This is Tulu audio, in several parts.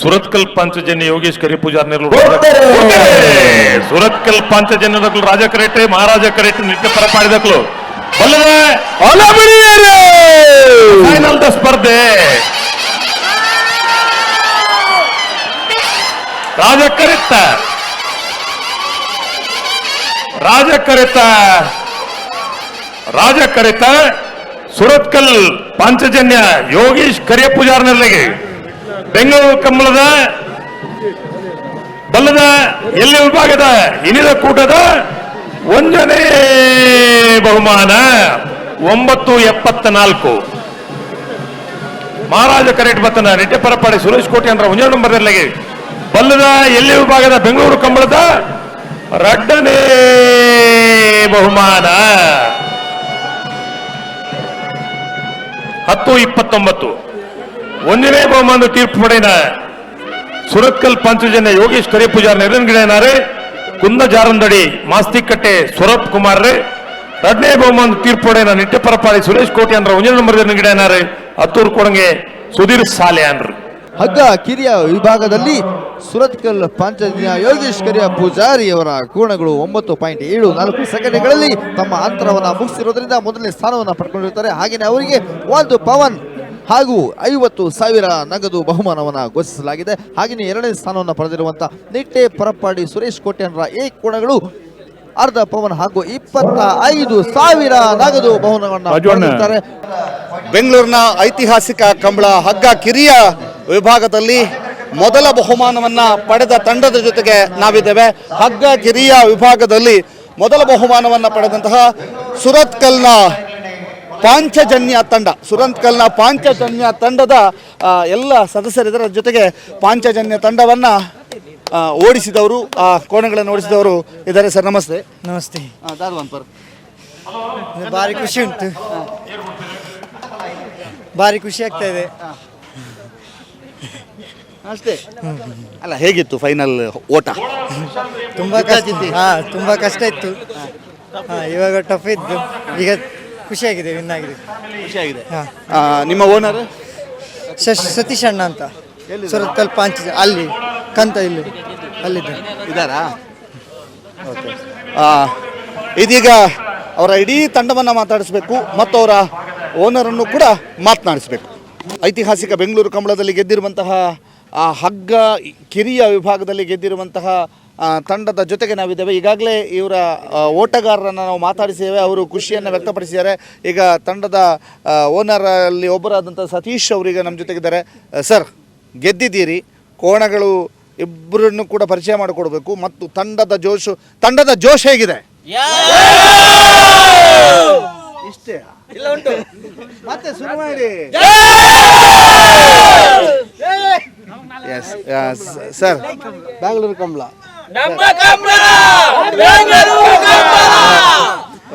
ಸುರತ್ಕಲ್ ಪಾಂಚಜನ್ಯ ಯೋಗೇಶ್ ಕರಿ ಪೂಜಾರ್ ನೆರಳು. ಸುರತ್ಕಲ್ ಪಾಂಚಜನ್ಯ ರಾಜ ಕರೆಟ್ ಮಹಾರಾಜ ಕರೆಟ್ ನಿತ್ಯ ಪರಪಾಡಿದಕ್ಲು ಬಲ್ಲದ ಫೈನಲ್ the ಸ್ಪರ್ಧೆ. ರಾಜ ಕರೆತ್ತ, ರಾಜ ಕರೆತ, ರಾಜ ಕರೆತ ಸುರತ್ಕಲ್ ಪಾಂಚಜನ್ಯ ಯೋಗೀಶ್ ಕರಿಯ ಪೂಜಾರ್ನಲ್ಲಿಗೆ ಬೆಂಗಳೂರು ಕಂಬಳದ ಬಲ್ಲದ ಎಲ್ಲಿ ವಿಭಾಗದ ಇನಿದ ಕೂಟದ ಒಂದನೇ ಬಹುಮಾನ 9.74. ಮಹಾರಾಜ ಕರೆಟ್ ಬತ್ತನ ನಿಟ್ಟೆಪರಪಾಡಿ ಸುರೇಶ್ ಕೋಟಿ ಅಂದ್ರೆ ಒಂದೇ ನಂಬರ್ ಬಲ್ಲದ ಎಲ್ಲಿ ವಿಭಾಗದ ಬೆಂಗಳೂರು ಕಂಬಳದ ರಡ್ಡನೇ ಬಹುಮಾನ 10.29. ಒಂದನೇ ಬಹುಮಾನ ತೀರ್ಪು ಪಡೆದ ಸುರತ್ಕಲ್ ಪಾಂಚಜನ್ಯ ಯೋಗೇಶ್ ಕರಿ ಪೂಜಾರ್ ನೆರನ್ಗಿಡನಾರೆ ಕುಂದ ಜಾರಂದಡಿ ಮಾಸ್ತಿಕಟ್ಟೆ ಸ್ವರೂಪ್ ಕುಮಾರ್. ಎರಡನೇ ಬಹುಮಾನ ತೀರ್ಪು ಪಡೆದ ನಿಟ್ಟೆಪರಪಾಡಿ ಸುರೇಶ್ ಕೋಟಿ ಅಂದ್ರೆ ಒಂದನೇ ನಂಬರ್ ಗಿಡನಾರೆ ಹತ್ತೂರು ಕೊಡಂಗೆ ಸುಧೀರ್ ಸಾಲೆ ಅನ್ರು. ಹಗ್ಗ ಕಿರಿಯ ವಿಭಾಗದಲ್ಲಿ ಸುರತ್ಕಲ್ ಪಾಂಚಜನ್ಯ ಯೋಗೇಶ್ ಕರಿಯ ಪೂಜಾರಿ ಅವರ ಕೋಣಗಳು 9.74 ಸೆಕೆಂಡ್ಗಳಲ್ಲಿ ತಮ್ಮ ಅಂತರವನ್ನು ಮುಗಿಸಿರೋದ್ರಿಂದ ಮೊದಲನೇ ಸ್ಥಾನವನ್ನು ಪಡ್ಕೊಂಡಿರ್ತಾರೆ. ಹಾಗೆಯೇ ಅವರಿಗೆ ಒಂದು ಪವನ್ ಹಾಗೂ 50,000 ನಗದು ಬಹುಮಾನವನ್ನು ಘೋಷಿಸಲಾಗಿದೆ. ಹಾಗೆಯೇ ಎರಡನೇ ಸ್ಥಾನವನ್ನು ಪಡೆದಿರುವಂತಹ ನಿಟ್ಟೆ ಪರಪ್ಪಾಡಿ ಸುರೇಶ್ ಕೋಟ್ಯಾನ್ರ ಎ ಕೋಣಗಳು ಅರ್ಧ ಪವನ್ ಹಾಗೂ 25,000 ನಗದು ಬಹುಮಾನವನ್ನು ಪಡೆದಿರ್ತಾರೆ. ಬೆಂಗಳೂರಿನ ಐತಿಹಾಸಿಕ ಕಂಬಳ ಹಗ್ಗ ಕಿರಿಯ ವಿಭಾಗದಲ್ಲಿ ಮೊದಲ ಬಹುಮಾನವನ್ನ ಪಡೆದ ತಂಡದ ಜೊತೆಗೆ ನಾವಿದ್ದೇವೆ. ಹಗ್ಗ ಕಿರಿಯ ವಿಭಾಗದಲ್ಲಿ ಮೊದಲ ಬಹುಮಾನವನ್ನ ಪಡೆದಂತಹ ಸುರತ್ಕಲ್ನ ಪಾಂಚಜನ್ಯ ತಂಡ, ಸುರತ್ಕಲ್ನ ಪಾಂಚಜನ್ಯ ತಂಡದ ಎಲ್ಲ ಸದಸ್ಯರಿದ್ದರ ಜೊತೆಗೆ ಪಾಂಚಜನ್ಯ ತಂಡವನ್ನ ಓಡಿಸಿದವರು, ಆ ಕೋಣಗಳನ್ನು ಓಡಿಸಿದವರು ಇದ್ದಾರೆ. ಸರ್ ನಮಸ್ತೆ. ನಮಸ್ತೆ. ಭಾರಿ ಖುಷಿ ಉಂಟು, ಭಾರಿ ಖುಷಿ ಆಗ್ತಾ ಇದೆ. ಅಷ್ಟೇ ಅಲ್ಲ, ಹೇಗಿತ್ತು ಫೈನಲ್ ಓಟ? ತುಂಬ ಕಷ್ಟ, ತುಂಬ ಕಷ್ಟ ಇತ್ತು. ಇವಾಗ ಟಫ್ ಇತ್ತು, ಈಗ ಖುಷಿಯಾಗಿದೆ, ವಿನ್ ಆಗಿದೆ. ಖುಷಿಯಾಗಿದೆ. ನಿಮ್ಮ ಓನರ್? ಸತೀಶ್ ಅಣ್ಣ ಅಂತ, ಸುರತ್ಕಲ್ ಪಾಂಚ್ ಅಲ್ಲಿ ಕಂತ ಇಲ್ಲಿ ಅಲ್ಲಿದ್ದ. ಇದ್ದಾರಾ? ಓಕೆ. ಇದೀಗ ಅವರ ಇಡೀ ತಂಡವನ್ನು ಮಾತಾಡಿಸಬೇಕು ಮತ್ತು ಅವರ ಓನರನ್ನು ಕೂಡ ಮಾತನಾಡಿಸಬೇಕು. ಐತಿಹಾಸಿಕ ಬೆಂಗಳೂರು ಕಂಬಳದಲ್ಲಿ ಗೆದ್ದಿರುವಂತಹ ಆ ಹಗ್ಗ ಕಿರಿಯ ವಿಭಾಗದಲ್ಲಿ ಗೆದ್ದಿರುವಂತಹ ತಂಡದ ಜೊತೆಗೆ ನಾವಿದ್ದೇವೆ. ಈಗಾಗಲೇ ಇವರ ಓಟಗಾರರನ್ನು ನಾವು ಮಾತಾಡಿಸಿದ್ದೇವೆ, ಅವರು ಖುಷಿಯನ್ನು ವ್ಯಕ್ತಪಡಿಸಿದ್ದಾರೆ. ಈಗ ತಂಡದ ಓನರಲ್ಲಿ ಒಬ್ಬರಾದಂಥ ಸತೀಶ್ ಅವರೀಗ ನಮ್ಮ ಜೊತೆಗಿದ್ದಾರೆ. ಸರ್, ಗೆದ್ದಿದ್ದೀರಿ, ಕೋಣಗಳು ಇಬ್ಬರನ್ನು ಕೂಡ ಪರಿಚಯ ಮಾಡಿಕೊಡ್ಬೇಕು ಮತ್ತು ತಂಡದ ಜೋಶ್ ಹೇಗಿದೆ? ಇಷ್ಟೇ ಮತ್ತೆ ಶುರು ಮಾಡಿ. Yes sir, Bangalore Kambala.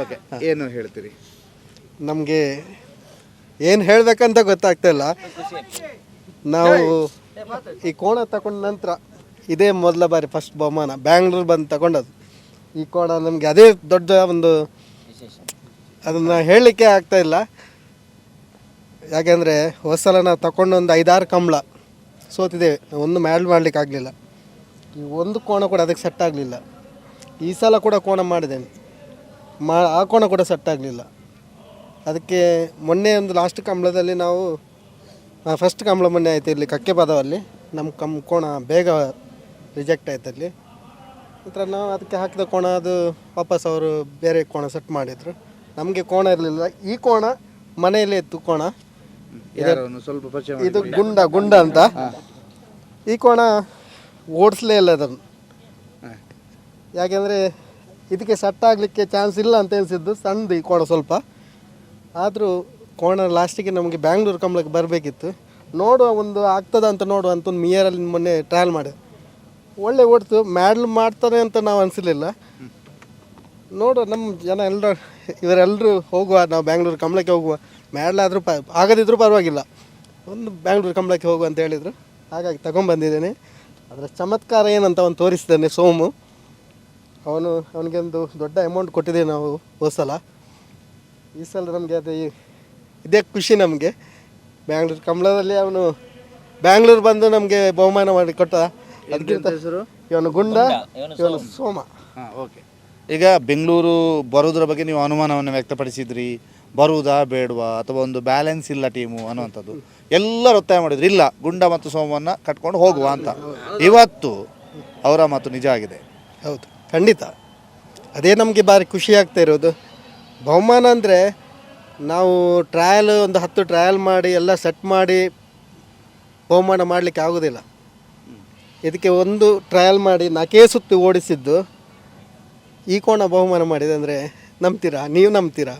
Okay, ಏನು ಹೇಳ್ತೀರಿ? ನಮಗೆ ಏನು ಹೇಳಬೇಕಂತ ಗೊತ್ತಾಗ್ತಾ ಇಲ್ಲ. ನಾವು ಈ ಕೋಣ ತಗೊಂಡ ನಂತರ ಇದೇ ಮೊದಲ ಬಾರಿ ಫಸ್ಟ್ ಬಹುಮಾನ ಬ್ಯಾಂಗ್ಳೂರು ಬಂದು ತಗೊಂಡದ್ದು ಈ ಕೋಣ. ನಮಗೆ ಅದೇ ದೊಡ್ಡ ಒಂದು, ಅದನ್ನು ಹೇಳಲಿಕ್ಕೆ ಆಗ್ತಾ ಇಲ್ಲ. ಯಾಕೆಂದರೆ ಹೋದ ಸಲ ನಾವು ತಗೊಂಡು ಒಂದು ಐದಾರು ಕಂಬಳ ಸೋತಿದ್ದೇವೆ, ಒಂದು ಮ್ಯಾಲ್ ಮಾಡಲಿಕ್ಕೆ ಆಗಲಿಲ್ಲ. ಈ ಒಂದು ಕೋಣ ಕೂಡ ಅದಕ್ಕೆ ಸೆಟ್ ಆಗಲಿಲ್ಲ. ಈ ಸಲ ಕೂಡ ಕೋಣ ಮಾಡಿದ್ದೇನೆ, ಆ ಕೋಣ ಕೂಡ ಸೆಟ್ ಆಗಲಿಲ್ಲ ಅದಕ್ಕೆ. ಮೊನ್ನೆ ಒಂದು ಲಾಸ್ಟ್ ಕಂಬಳದಲ್ಲಿ ನಾವು ಫಸ್ಟ್ ಕಂಬಳ ಮೊನ್ನೆ ಆಯಿತು ಇಲ್ಲಿ ಕಕ್ಕೆಪದವಲ್ಲಿ. ನಮ್ಮ ಕೋಣ ಬೇಗ ರಿಜೆಕ್ಟ್ ಆಯ್ತು ಅಲ್ಲಿ. ನಂತರ ನಾವು ಅದಕ್ಕೆ ಹಾಕಿದ ಕೋಣ ಅದು ವಾಪಸ್ ಅವರು ಬೇರೆ ಕೋಣ ಸೆಟ್ ಮಾಡಿದರು. ನಮಗೆ ಕೋಣ ಇರಲಿಲ್ಲ. ಈ ಕೋಣ ಮನೆಯಲ್ಲೇ ಇತ್ತು ಕೋಣ. ಯಾರನ್ನು ಸ್ವಲ್ಪ ಪರಿಚಯ ಮಾಡಿ. ಇದು ಗುಂಡ ಗುಂಡ ಅಂತ. ಈ ಕೋಣ ಓಡಿಸ್ಲೇ ಇಲ್ಲ ಅದನ್ನು, ಯಾಕೆಂದರೆ ಇದಕ್ಕೆ ಸೆಟ್ ಆಗಲಿಕ್ಕೆ ಚಾನ್ಸ್ ಇಲ್ಲ ಅಂತ ಎನಿಸಿದ್ದು. ಸಣ್ಣದು ಈ ಕೋಣ ಸ್ವಲ್ಪ. ಆದರೂ ಕೋಣ ಲಾಸ್ಟಿಗೆ ನಮಗೆ ಬ್ಯಾಂಗ್ಳೂರು ಕಂಬಳಕ್ಕೆ ಬರಬೇಕಿತ್ತು. ನೋಡುವ, ಒಂದು ಆಗ್ತದ ಅಂತ ನೋಡುವ ಅಂತ ಒಂದು ಮಿಯರಲ್ಲಿ ಮೊನ್ನೆ ಟ್ರಯಲ್ ಮಾಡಿದೆ. ಒಳ್ಳೆ ಓಡ್ತು. ಮ್ಯಾಡ್ಲ್ ಮಾಡ್ತಾನೆ ಅಂತ ನಾವು ಅನಿಸಲಿಲ್ಲ. ನೋಡುವ, ನಮ್ಮ ಜನ ಎಲ್ಲರೂ ಇವರೆಲ್ಲರೂ ಹೋಗುವ, ನಾವು ಬ್ಯಾಂಗ್ಳೂರು ಕಂಬಳಕ್ಕೆ ಹೋಗುವ, ಮ್ಯಾಡ್ಲಾದರೂ ಆಗದಿದ್ದರೂ ಪರವಾಗಿಲ್ಲ, ಒಂದು ಬ್ಯಾಂಗ್ಳೂರು ಕಂಬಳಕ್ಕೆ ಹೋಗುವ ಅಂತ ಹೇಳಿದರು. ಹಾಗಾಗಿ ತಗೊಂಬಂದಿದ್ದೇನೆ. ಅದರ ಚಮತ್ಕಾರ ಏನಂತ ಅವನು ತೋರಿಸ್ತಾನೆ ಸೋಮು. ಅವನಿಗೆ ಒಂದು ದೊಡ್ಡ ಅಮೌಂಟ್ ಕೊಟ್ಟಿದ್ದೇವೆ ನಾವು ಹೋದ ಸಲ. ಈ ಸಲ ನಮಗೆ ಅದೇ ಇದೇ ಖುಷಿ ನಮಗೆ. ಬ್ಯಾಂಗ್ಳೂರು ಕಂಬಳದಲ್ಲಿ ಅವನು Bangalore ಬಂದು ನಮಗೆ ಬಹುಮಾನ ಮಾಡಿ ಕೊಟ್ಟ. ಅದಕ್ಕಿಂತ ಇವನು ಗುಂಡ, ಇವನು ಸೋಮ. ಓಕೆ, ಈಗ ಬೆಂಗಳೂರು ಬರೋದ್ರ ಬಗ್ಗೆ ನೀವು ಅನುಮಾನವನ್ನು ವ್ಯಕ್ತಪಡಿಸಿದ್ರಿ, ಬರುವುದಾ ಬೇಡವಾ ಅಥವಾ ಒಂದು ಬ್ಯಾಲೆನ್ಸ್ ಇಲ್ಲ ಟೀಮು ಅನ್ನುವಂಥದ್ದು ಎಲ್ಲರೂ ಒತ್ತಾಯ ಮಾಡಿದ್ರು, ಇಲ್ಲ ಗುಂಡ ಮತ್ತು ಸೋಮವನ್ನು ಕಟ್ಕೊಂಡು ಹೋಗುವ ಅಂತ. ಇವತ್ತು ಅವರ ಮಾತು ನಿಜ ಆಗಿದೆ. ಹೌದು, ಖಂಡಿತ ಅದೇ ನಮಗೆ ಭಾರಿ ಖುಷಿ ಆಗ್ತಾ ಇರೋದು. ಬಹುಮಾನ ಅಂದರೆ ನಾವು ಟ್ರಯಲ್ ಒಂದು 10 ಟ್ರಯಲ್ ಮಾಡಿ ಎಲ್ಲ ಸೆಟ್ ಮಾಡಿ ಬಹುಮಾನ ಮಾಡಲಿಕ್ಕೆ ಆಗೋದಿಲ್ಲ. ಇದಕ್ಕೆ ಒಂದು ಟ್ರಯಲ್ ಮಾಡಿ 4 ಸುತ್ತು ಓಡಿಸಿದ್ದು ಈ ಕೋಣ ಬಹುಮಾನ ಮಾಡಿದೆ ಅಂದರೆ ನಂಬ್ತೀರಾ ನೀವು? ನಂಬ್ತೀರಾ?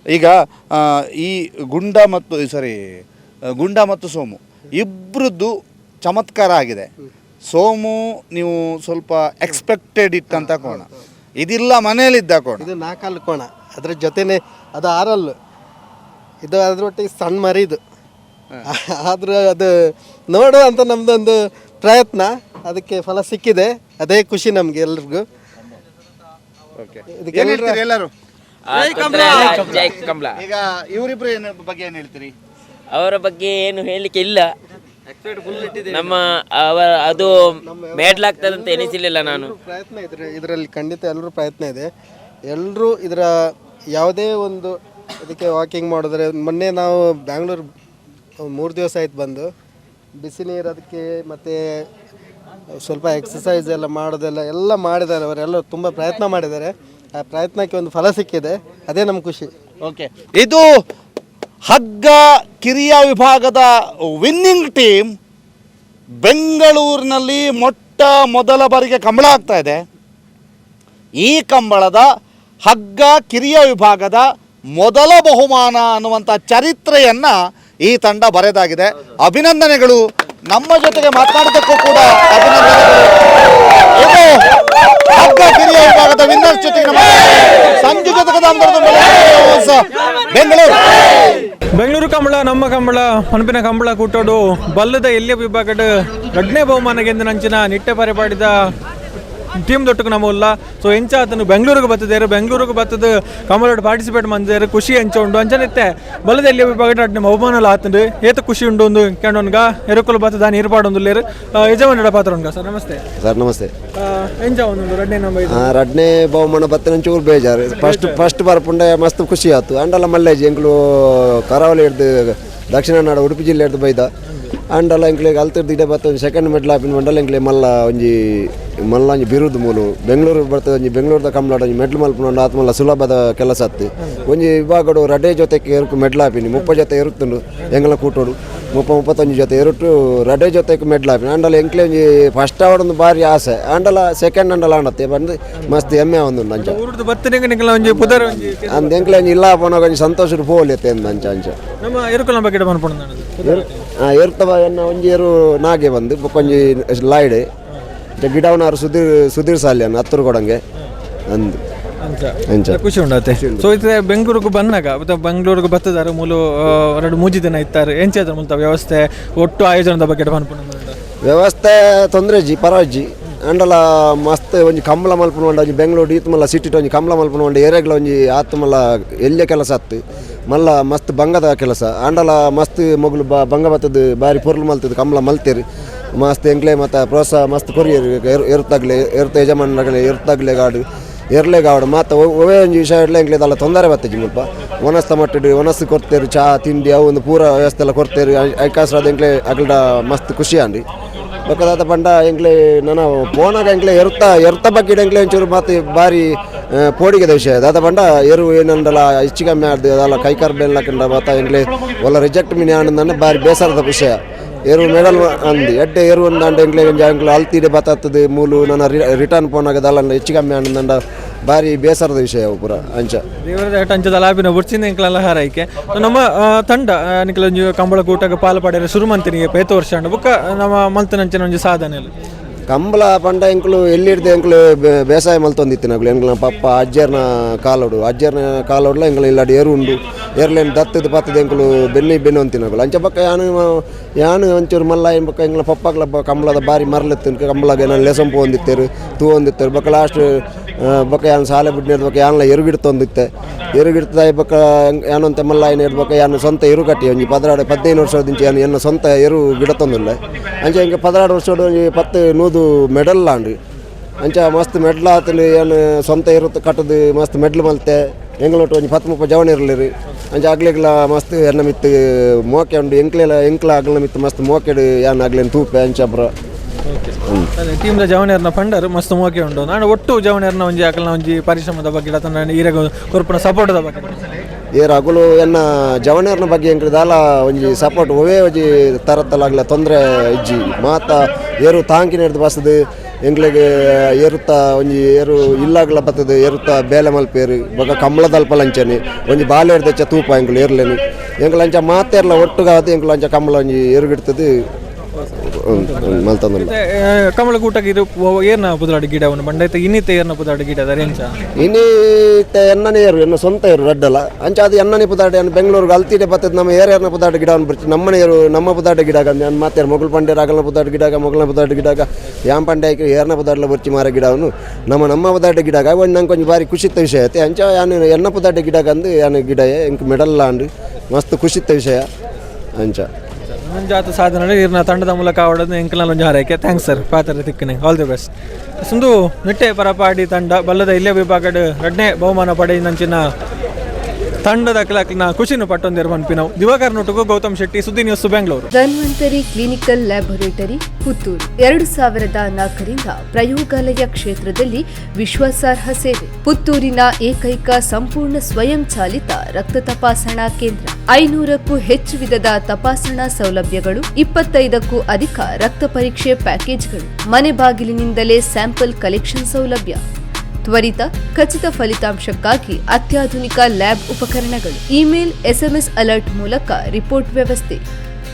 ಈಗ ಈ ಗುಂಡ ಮತ್ತು ಗುಂಡ ಮತ್ತು ಸೋಮು ಇಬ್ಬರದ್ದು ಚಮತ್ಕಾರ ಆಗಿದೆ. ಸೋಮು ನೀವು ಸ್ವಲ್ಪ ಎಕ್ಸ್ಪೆಕ್ಟೆಡ್ ಇಟ್ಟಂತ ಕೋಣ, ಇದಿಲ್ಲ ಮನೆಯಲ್ಲಿದ್ದ ಕೋಣ. ಇದು 4 ಕೋಣ, ಅದರ ಜೊತೆನೆ ಅದು 6, ಇದು ಅದರೊಟ್ಟಿಗೆ ಸಣ್ಣ ಮರಿ ಇದು. ಆದರೂ ಅದು ನೋಡುವ ಅಂತ ನಮ್ಮದೊಂದು ಪ್ರಯತ್ನ, ಅದಕ್ಕೆ ಫಲ ಸಿಕ್ಕಿದೆ, ಅದೇ ಖುಷಿ ನಮಗೆ ಎಲ್ರಿಗೂ. ಏನ್ ಹೇಳ್ತೀರಿ ಎಲ್ಲರೂ? ಜೈ ಕಮಲ. ಈಗ ಇವರಿಬ್ರು ಏನು ಬಗ್ಗೆ ಏನು ಹೇಳ್ತೀರಿ? ಅವರ ಬಗ್ಗೆ ಏನು ಹೇಳಲಿಕ್ಕೆ ಇಲ್ಲ. ನಮ್ಮ ಅವರ ಅದು ಮೇಡ್ಲಾಗ್ತದಂತ ಎನಿಸಲಿಲ್ಲ ನಾನು. ಪ್ರಯತ್ನ ಇದ್ರೆ ಇದರಲ್ಲಿ ಖಂಡಿತ ಎಲ್ಲರೂ ಪ್ರಯತ್ನ ಇದೆ. ಎಲ್ಲರೂ ಇದರ ಯಾವುದೇ ಒಂದು ಇದಕ್ಕೆ ವಾಕಿಂಗ್ ಮಾಡಿದ್ರೆ, ಮೊನ್ನೆ ನಾವು ಬ್ಯಾಂಗ್ಳೂರು 3 ದಿವಸ ಆಯ್ತು ಬಂದು, ಬಿಸಿ ನೀರು ಅದಕ್ಕೆ ಮತ್ತು ಸ್ವಲ್ಪ ಎಕ್ಸಸೈಸ್ ಎಲ್ಲ ಮಾಡೋದೆಲ್ಲ ಎಲ್ಲ ಮಾಡಿದ್ದಾರೆ ಅವರೆಲ್ಲ, ತುಂಬ ಪ್ರಯತ್ನ ಮಾಡಿದ್ದಾರೆ. ಆ ಪ್ರಯತ್ನಕ್ಕೆ ಒಂದು ಫಲ ಸಿಕ್ಕಿದೆ, ಅದೇ ನಮ್ಮ ಖುಷಿ. ಓಕೆ, ಇದು ಹಗ್ಗ ಕಿರಿಯ ವಿಭಾಗದ ವಿನ್ನಿಂಗ್ ಟೀಮ್. ಬೆಂಗಳೂರಿನಲ್ಲಿ ಮೊಟ್ಟ ಮೊದಲ ಬಾರಿಗೆ ಕಂಬಳ ಆಗ್ತಾ ಇದೆ. ಈ ಕಂಬಳದ ಹಗ್ಗ ಕಿರಿಯ ವಿಭಾಗದ ಮೊದಲ ಬಹುಮಾನ ಅನ್ನುವಂಥ ಚರಿತ್ರೆಯನ್ನು ಈ ತಂಡ ಬರೆದಾಗಿದೆ. ಅಭಿನಂದನೆಗಳು. ನಮ್ಮ ಜೊತೆಗೆ ಮಾತನಾಡೋದಕ್ಕೂ ಕೂಡ ಅಭಿನಂದನೆಗಳು. ಇದು ಹಗ್ಗ ಕಿರಿಯ ವಿಭಾಗದ ವಿನ್ನರ್ಸ್ ಜೊತೆಗೆ ನಮ್ಮ ಸಂಜು ಜೊತೆಗೆ ಬೆಂಗಳೂರು. ಬೆಂಗಳೂರು ಕಂಬಳ ನಮ್ಮ ಕಂಬಳ ಮನಪಿನ ಕಂಬಳ ಕೂಟೋಡು ಬಲ್ಲದ ಎಲ್ಲಿಯ ವಿಭಾಗದ 2ನೇ ಬಹುಮಾನಗೆಂದು ನಂಚಿನ ನಿಟ್ಟೆ ಪರಿಪಾಡಿದ ಟೀಮ್ ದೊಟ್ಟకు ನಮ್ಮ ಉಲ್ಲ. ಸೊ ಎಂಚ ಆತನು ಬೆಂಗಳೂರಿಗೆ ಬರ್ತದೇರು, ಬೆಂಗಳೂರಿಗೆ ಬರ್ತದ ಕಂಬಳೋಡು ಪಾರ್ಟಿಸಿಪೇಟ್ ಮಂದೇರು, ಖುಷಿ ಎಂಚ ಉಂಡು ಅಂಚನಿತ್ತೆ ಬಲ್ಲದ ಎಲ್ಲಿಯ ವಿಭಾಗದ 2ನೇ ಬಹುಮಾನಲ ಆತಂಡು ಏತ ಖುಷಿ ಉಂಡು ಒಂದು ಕೇಂಡೊನ್ಗ ಎರುಕುಲು ಬರ್ತದ ನೀರ್ಪಾಡೊಂದುಲ್ಲೇರು ಯಜಮಾನಡ ಪಾತ್ರ ಉಂಡ. ಸರ್ ನಮಸ್ತೆ. ಸರ್ ನಮಸ್ತೆ. ಎಂಚ ಒಂದು 2ನೇ ನಂಬರ್? 2ನೇ ಬಹುಮಾನ ಬತ್ತಿನ ಒಂಚೂರು ಬೇಜಾರು. ಫಸ್ಟ್ ಬರ್ಪುಂಡೆ ಮಸ್ತ್ ಖುಷಿ ಆಯ್ತು. ಅಂಡಲ ಮಲ್ಲೇಜ್ ಎಂಕ್ಲು ಕರಾವಳಿ ಹಿಡ್ದು ದಕ್ಷಿಣ ಕನ್ನಡ ಉಡುಪಿ ಜಿಲ್ಲೆ ಹಿಡ್ದು ಬೈದ ಅಂಡಲ ಎಂಕ್ಲೆಗ್ ಅಲ್ತಿರ್ದು ಇಡೆ ಬತ್ತ ಸೆಕೆಂಡ್ ಮೆಡ್ಲ್ ಆಪಿನ ಮಂಡಲ ಎಂಕ್ಲೆ ಮಲ್ಲ ಒಂಜಿ ಮಲ್ಲ ಒಂಜಿ ಬಿರುದು ಮೂಲು ಬೆಂಗಳೂರು ಬರ್ತದೆ ಒಂಜಿ ಬೆಂಗಳೂರದ ಕಂಬಳಾಡ ಒಂಜಿ ಮೆಡ್ಲ್ ಮಲ್ಪುನ ಆತ್ ಮಲ್ಲ ಸುಲಭದ ಕೆಲಸ ಆತ್ತು. ಒಂಜಿ ವಿಭಾಗಡು ರಡೆ ಜೊತೆಗೆ ಎರುಕು ಮೆಡ್ಲ್ ಆಪಿನಿ 30 ಜೊತೆ ಎರುತ್ತುಂಡು ಎಂಗಲ ಕೂಟೋಡು 30 35 ಜೊತೆ ಎರುಟು ರಡೆ ಜೊತೆಗೆ ಮೆಡ್ಲ್ ಆಪಿನಿ ಅಂಡಲ ಎಂಕ್ಲೆ ಒಂಜಿ ಫಸ್ಟ್ ಆವಡೊಂದು ಬಾರಿ ಆಸೆ ಅಂಡಲ ಸೆಕೆಂಡ್ ಅಂಡಲ ಆಂಡತ್ತೆ ಬಂದು ಮಸ್ತ್ ಹೆಮ್ಮೆ ಒಂದು ಅಂಚ ಅಂದ್ ಎಂಕ್ಲೆ ಒಂಜಿ ಇಲ್ಲ ಪೋನಾಗ ಒಂಜಿ ಸಂತೋಷದ ಪೋಲಿತ್ತೆ ಅಂಚ ಅಂಚ. ನಮ್ಮ ಎರುಕುಲ ಬಗ್ಗೆ ಮನ್ಪುಂಡು ಎರುತ್ತವ ಎನ್ನ ಒಂಜಿ ಎರು ನಾಗೆ ಬಂದು ಬೊಕ್ಕೊಂಜಿ ಲಾಯ್ಡ್ ಗಿಡವನಾರು ಸುಧೀರ್ ಸುಧೀರ್ ಸಾಲ್ಯನ್ ಹತ್ತರು ಕೊಡಂಗೆ ಅಂದು ಅಂಚ ಖುಷಿ ಉಂಡಾತೆ. ಸೊ ಇತ್ತೆ ಬೆಂಗಳೂರಿಗೆ ಬಂದಾಗ ಮತ್ತೆ ಬೆಂಗಳೂರಿಗೆ ಬರ್ತದಾರೆ ಮೂಲು 2-3 ದಿನ ಇತ್ತಾರೆ ಎಂಚಾದ್ರ ಮುಲ್ತ ವ್ಯವಸ್ಥೆ ಒಟ್ಟು ಆಯೋಜನದ ಬಗ್ಗೆ ಮನ್ಪುಂಡು? ವ್ಯವಸ್ಥೆ ತೊಂದರೆ ಜಿ ಪರವಾಜಿ ಅಂಡಲ ಮಸ್ತ್ ಒಂಜಿ ಕಂಬಳ ಮಲ್ಪುನ ಒಂಜಿ ಬೆಂಗಳೂರು ಈತ್ ಮಲ್ಲ ಸಿಟಿ ಒಂಜಿ ಕಂಬಳ ಮಲ್ಪುನ ಒಂಜಿ ಏರಿಯಾಗ್ಲ ಒಂಜಿ ಆತ್ ಮಲ್ಲ ಎಲ್ಲೇ ಕೆಲಸ ಆತ್ತು ಮಲ್ಲ ಮಸ್ತ್ ಬಂಗದ ಕೆಲಸ ಅಂಡಲ ಮಸ್ತ್ ಮೊಗಲು ಬಂಗ ಬತ್ತದ ಬಾರಿ ಪೊರ್ಲು ಮಲ್ತದ ಕಂಬಳ ಮಲ್ತೇರಿ ಮಸ್ತ್ ಎಂಕ್ಲೆ ಮತ್ತು ಪ್ರೋತ್ಸಾಹ ಮಸ್ತ್ ಕೊರಿಯರ್ ಎರುತ್ತಾಗ್ಲೆ ಎರುತ್ತ ಯಜಮಾನಗಲೆ ಎರುತ್ತಾಗ್ಲೆ ಗಾಡು ಎರ್ಲೆ ಗಾಡು ಮತ್ತು ಒವೇ ಒಂಜಿ ವಿಷಯ ಇಡ್ಲೆ ಎಂಕ್ಲೆ ಅದೆಲ್ಲ ತೊಂದರೆ ಬರ್ತದೆ ಮುಲ್ಪ ಒನಸ್ತ ಮಟ್ಟಿಡು ಒನಸ್ಸು ಕೊಡ್ತೇರು ಚಹಾ ತಿಂಡಿ ಅವು ಒಂದು ಪೂರ ವ್ಯವಸ್ಥೆ ಎಲ್ಲ ಕೊಡ್ತೇರು ಐಕಾಸ್ರಾದ ಎಂಕ್ಲೆ ಅಗಲ್ಡ ಮಸ್ತ್ ಖುಷಿ ಅಂಡಿ ಬೊಕ್ಕದಾತ ಪಂಡ ಎಂಕ್ಲೆ ನನ್ನ ಪೋನಾಗ ಎಂಕ್ಲೆ ಎರುತ್ತ ಎರುತ್ತ ಬಗ್ಗೆ ಎಂಕ್ಲೆ ಒಂಚೂರು ಮತ್ತೆ ಬಾರಿ ಪೋಡಿಗೆದ ವಿಷಯ ದಾದ ಪಂಡ ಎರು ಏನಂಡಲ ಹೆಚ್ಚು ಕಮ್ಮಿ ಆಡ್ದು ಅದೆಲ್ಲ ಕೈಕಾರ್ ಬೆಲ್ಲಕಂಡ ಮತ್ತ ಎಂಕ್ಲೆ ಒಲ್ಲ ರಿಜೆಕ್ಟ್ ಮಿನಿ ಆನಂದ ಬಾರಿ ಬೇಸರದ ವಿಷಯ. ಎರು ಮೆಡಲ್ ಅಂದು ಎಡ್ಡೆ ಎರು ಅಂದ ಎಂಕ್ಲೆ ಎಂಕ್ಲೆ ಅಲ್ತೀಡೆ ಬತ್ತದ ಮೂಲು ನನ್ನ ರಿಟರ್ನ್ ಪೋನಾಗ ಅದಲ್ಲ ಹೆಚ್ಚು ಕಮ್ಮಿ ಆನಂದ ಬಾರಿ ಬೇಸರದ ವಿಷಯ ಪೂರ ಅಂಚ ದೇವರದ ಅಂಚದ ಲಾಬಿನ ಬುಡ್ಚಿಂದ ಎಂಕ್ಲೆಲ್ಲ ಹಾರೈಕೆ. ನಮ್ಮ ತಂಡ ನಿಕ್ಲ ಒಂಜಿ ಕಂಬಳ ಕೂಟಗ ಪಾಲು ಪಡೆಯರೆ ಶುರು ಮಂತಿನಿ ಪೇತ ವರ್ಷ ಅಂಡ ಬೊಕ್ಕ ನಮ್ಮ ಮಲ್ತನಂಚಿನ ಒಂಜಿ ಸಾಧನೆ ಕಂಬಳ ಪಂಡ ಎಂಕ್ಲು ಎಲ್ಲಿಡ್ದು ಎಂಕ್ಲು ಬೇಸಾಯ ಮಲ್ತೊಂದಿತ್ತು ನಗುಲು ಎಂಕ್ಲ ಪಪ್ಪ ಅಜ್ಜರ್ನ ಕಾಲೋಡು ಅಜ್ಜರ್ನ ಕಾಲೋಡ್ಲ ಎಂಕ್ಲ ಇಲ್ಲಾಡು ಎರು ಉಂಡು ಎರ್ಲೇನು ದತ್ತದ ಪತ್ತದ ಎಂಕ್ಲು ಬೆನ್ನಿ ಬೆನ್ನು ಅಂತಿನಗುಲು ಅಂಚ ಪಕ್ಕ ಯಾನು ಯಾನು ಒಂಚೂರು ಮಲ್ಲ ಏನು ಬೊಕ್ಕ ಎಂಕ್ಲ ಪಪ್ಪಗ್ಲ ಕಂಬಳದ ಬಾರಿ ಮರಲೆತ್ತು ಕಂಬಳಗ ನಾನು ಲೆಸಂಪು ಹೊಂದಿತ್ತೇರು ತೂ ಹೊಂದಿತ್ತೇರು ಬೊಕ್ಕ ಲಾಸ್ಟ್ ಬೊಕ್ಕ ಯಾನ್ ಸಾಲೆ ಬುಡ್ನೇರ್ದ್ ಬೊಕ್ಕ ಯಾನ್ಲ ಎರುಗಿಡ್ತೊಂದಿತ್ತೆ. ಎರುಗಿಡ್ತದ ಬೊಕ್ಕ ಯಾನೊಂತೆ ಮಲ್ಲ ಆಯ್ನ ಬೊಕ್ಕ ಯಾನ್ ಸ್ವಂತ ಎರು ಕಟ್ಟಿ ಒಂಜಿ 12 15 ವರ್ಷದಿಂಚ ಯಾನ್ ಎನ್ನ ಸ್ವಂತ ಎರು ಗಿಡತೊಂದುಲ್ಲೆ. ಅಂಚ ಎಂಕ್ 12 ವರ್ಷಡ್ ಒಂಜಿ 10 100 ಮೆಡಲ್ ಆಂಡ್. ಅಂಚ ಮಸ್ತ್ ಮೆಡ್ಲ್ ಆತುಂಡು. ಯಾನ್ ಸ್ವಂತ ಎರು ಕಟ್ಟುದು ಮಸ್ತ್ ಮೆಡ್ಲ್ ಮಲ್ತೆ. ಎಂಕ್ಲೊಟ್ಟು ಒಂಜಿ 10 30 ಜವನೆರ್ಲೆರ್. ಅಂಚ ಅಗ್ಲೆಗ್ಲ ಮಸ್ತ್ ಎನ್ನ ಮಿತ್ತ್ ಮೋಕೆ ಉಂಡು. ಎಂಕ್ಲೆಲ ಎಂಕ್ಲ ಅಗ್ಲ್ನ ಮಿತ್ತ್ ಮಸ್ತ್ ಮೋಕೆಡ್ ಯಾನ್ ಅಗ್ಲೆನ್ ತೂಪೆ ಅಂಚ ಪುರ. ಟೀಮ್ದ ಜವನೆರ್ನ ಪಂಡರ್ ಮಸ್ತ್ ಮೋಕೆ ಉಂಡು. ನಾನು ಒಟ್ಟು ಜವನೆರ್ನ ಒಂಜಿ ಅಕಲ್ನ ಒಂಜಿ ಪರಿಶ್ರಮದ ಬಗ್ಗೆ ಅತನ ಈರೆಗ್ ಕೊರ್ಪುನ ಸಪೋರ್ಟ್ದ ಬಗ್ಗೆ. ಏರ್ ಅಗುಲು ಎನ್ನ ಜವನೆರ್ನ ಬಗ್ಗೆ ಎಂಕ್ಲು ದಾಲ ಒಂಜಿ ಸಪೋರ್ಟ್ ಒವೇ ಒಂಜಿ ತರತ್ತಲಾಗ್ಲ ತೊಂದರೆ ಇಜ್ಜಿ. ಮಾತ ಏರು ತಾಂಕಿನೆರ್ದ್ ಬಸ್ದು ಎಂಕ್ಲೆಗ್ ಏರುತ್ತ ಒಂಜಿ ಏರು ಇಲ್ಲಾಗ್ಲ ಬತ್ತದ ಏರುತ್ತ ಬೇಲೆ ಮಲ್ಪೇರು. ಬೊಕ್ಕ ಕಂಬಳದಲ್ಪ ಅಂಚನೆ ಒಂಜಿ ಬಾಲೆರ್ದೆಚ್ಚ ತೂಪ ಎಂಕ್ಲು ಏರ್ಲೇನು. ಎಂಕ್ಲು ಅಂಚ ಮಾತೆರ್ಲ ಒಟ್ಟುಗಾದ್ ಎಂಕ್ಲು ಅಂಚ ಕಂಬಳ ಒಂಜಿ ಏರುಗಿಡ್ತದೆ ಮಲ್ತೊಂದುಲ್ಲ. ಮತ್ತೆ, ಕಂಬಳ ಕೂಟಕ್ಕೆ ಇದು ಏರ್ನ ಪುದರಾಡು ಗಿಡವನ್ನು ಬಂಡೈತೆ ಇನ್ನಿತ ಏರ್ನ ಪುದರಾಡು ಗಿಡ ಅದರ ಎಂಚ? ಇನ್ನೀತ ಎನ್ನನೇ ಏರು, ಎನ್ನ ಸ್ವಂತ ಏರು ರಡ್ಡಲ. ಅಂಚ ಅದು ಎನ್ನನೇ ಪುದಾಡೆ. ಬೆಂಗಳೂರಿಗೆ ಅಲ್ತಿಡೆ ಬತ್ತದ ನಮ್ಮ ಏರ್ಯಾರನ ಪುದಾಟ ಗಿಡವನ್ನು ಬರ್ತಿ. ನಮ್ಮನೆ ಏರು ನಮ್ಮ ಪುದಾಟ ಗಿಡ. ನಾನು ಮಾತಾರ ಮೊಗಲ್ ಪಂಡ್ಯರ ಅಗಲನ ಪುದಾಟ ಗಿಡಾಗ, ಮೊಗಲನ ಪುದಾಟ ಗಿಡಾಗ, ಯಾನ್ ಪಂಡ್ಯ ಏರ್ನ ಪುದಾಟ್ಲ ಬರ್ಚಿ ಮಾರ ಗಿಡವನ್ನು ನಮ್ಮ ನಮ್ಮ ಪುದಾಟ ಗಿಡಾಗ ಒಂದು ನಂಗೆ ಒಂಜಿ ಬಾರಿ ಖುಷಿತ್ತ ವಿಷಯ ಐತೆ. ಅಂಚ ಯಾನ್ ಎನ್ನ ಪುದಾಟ ಗಿಡಾಗ ಅಂದು ಯಾನ್ ಗಿಡ ಎಂಕ್ ಮೆಡಲ್ ಆಂಡ್. ಮಸ್ತ್ ಖುಷಿತ್ತ ವಿಷಯ ಅಂಚ. ಮುಂಜಾತ ಸಾಧನೆ ಇರ್ನ ತಂಡದ ಮೂಲಕ ಆವಡೋದು ಎಂಕಲ್ನ ಒಂಜಿ ಹಾರೈಕೆ. Thanks sir ಪಾತ್ರ ತಿಕ್ಕನೆ. ಆಲ್ the best. ಸುಂದು ನಿಟ್ಟೆ ಪರಪಾಡಿ ತಂಡ ಬಲ್ಲದ ಇಲ್ಲೇ ವಿಭಾಗಡ್ ರಡ್ನೇ ಬಹುಮಾನ ಪಡೆಯಿನಂಚಿನ ತಂಡದ ಅಕ್ಲಕ್ನ ಖುಷಿನ ಪಟ್ಟೊಂದಿರು ಪನ್ಪಿನವು. ದಿವಾಕರ್ ನೊಟ್ಟುಗು Gautham Shetty, Suddi news, Bengaluru. Dhanvantari clinical laboratory, Puttur. 2004ರಿಂದ ಪ್ರಯೋಗಾಲಯ ಕ್ಷೇತ್ರದಲ್ಲಿ ವಿಶ್ವಾಸಾರ್ಹ ಸೇವೆ. ಪುತ್ತೂರಿನ ಏಕೈಕ ಸಂಪೂರ್ಣ ಸ್ವಯಂ ಚಾಲಿತ ರಕ್ತ ತಪಾಸಣಾ ಕೇಂದ್ರ. 500ಕ್ಕೂ ಹೆಚ್ಚು ವಿಧದ ತಪಾಸಣಾ ಸೌಲಭ್ಯಗಳು, 25ಕ್ಕೂ ಅಧಿಕ ರಕ್ತ ಪರೀಕ್ಷೆ ಪ್ಯಾಕೇಜ್ಗಳು, ಮನೆ ಬಾಗಿಲಿನಿಂದಲೇ ಸ್ಯಾಂಪಲ್ ಕಲೆಕ್ಷನ್ ಸೌಲಭ್ಯ, ತ್ವರಿತ ಖಚಿತ ಫಲಿತಾಂಶಕ್ಕಾಗಿ ಅತ್ಯಾಧುನಿಕ ಲ್ಯಾಬ್ ಉಪಕರಣಗಳು, ಇಮೇಲ್, ಎಸ್ಎಂಎಸ್ ಅಲರ್ಟ್ ಮೂಲಕ ರಿಪೋರ್ಟ್ ವ್ಯವಸ್ಥೆ.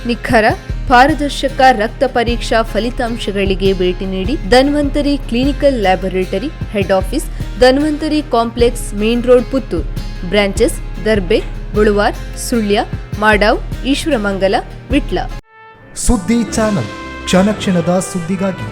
ನಿಖರ, ಪಾರದರ್ಶಕ ರಕ್ತ ಪರೀಕ್ಷಾ ಫಲಿತಾಂಶಗಳಿಗೆ ಭೇಟಿ ನೀಡಿ Dhanvantari clinical laboratory, head office, Dhanvantari complex, main road, Puttur. Branches: Darbe, Boluwar, Sullia, Madav, Ishwaramangala, Vitla. ಸುದ್ದಿ ಚಾನಲ್, ಕ್ಷಣ ಕ್ಷಣದ ಸುದ್ದಿಗಾಗಿ.